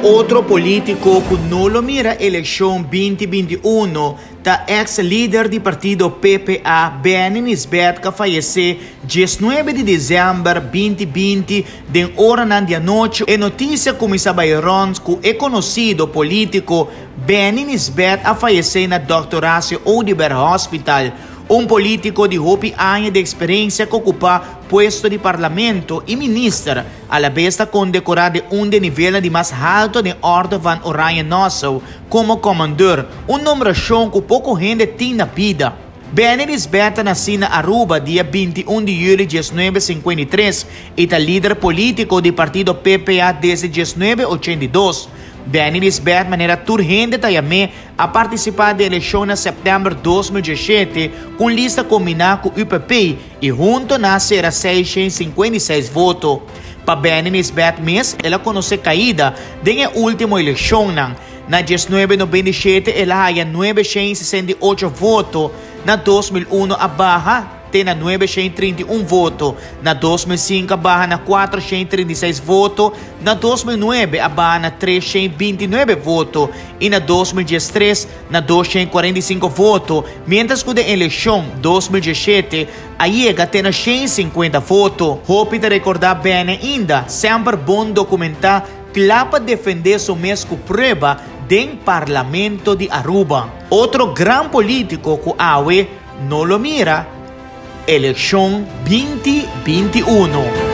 Otro politico cu no lo mira eleccion 2021 ta ex lider di partido PPA Benny Nisbet cu a fayece 19 di december 2020 den oranan di anochi. E noticia cuminsa bay rond cu e conocido politico Benny Nisbet a fayece na Dòkter Horacio Oduber Hospital. Un politico di hopi aña di experiencia cu ocupa puesto di parlamento y minister, alabes ta condecora den un di e nivelnan di mas halto den Orde van Oranje Nassau como Commandeur, un nombracion cu poco hende tin na bida. Benny Nisbet ta naci na Aruba dia 21 di juli 1953 y ta lider politico di partido PPA desde 1982. Benny Nisbet, manera tur hende ta yam'é, a partisipá den elekshon na sèptèmber 2017 ku un lista kombiná ku UPP i hunto nan a sera 656 voto. Pa Benny Nisbet mes el a konosé kaida den e último elekshonnan. Na 1997 el a haya 968 voto, na 2001 a baha te na 931 voto, na 2005 a baha na 436 voto, na 2009 a baha na 329 voto y na 2013 na 245 voto, mientras cu den eleccion 2017 a yega te na 150 voto. Hopi ta recorda Benny ainda, semper bon documenta, cla pa defende su mes cu prueba den Parlamento di Aruba. Otro gran politico cu awe no lo mira eleccion 2021.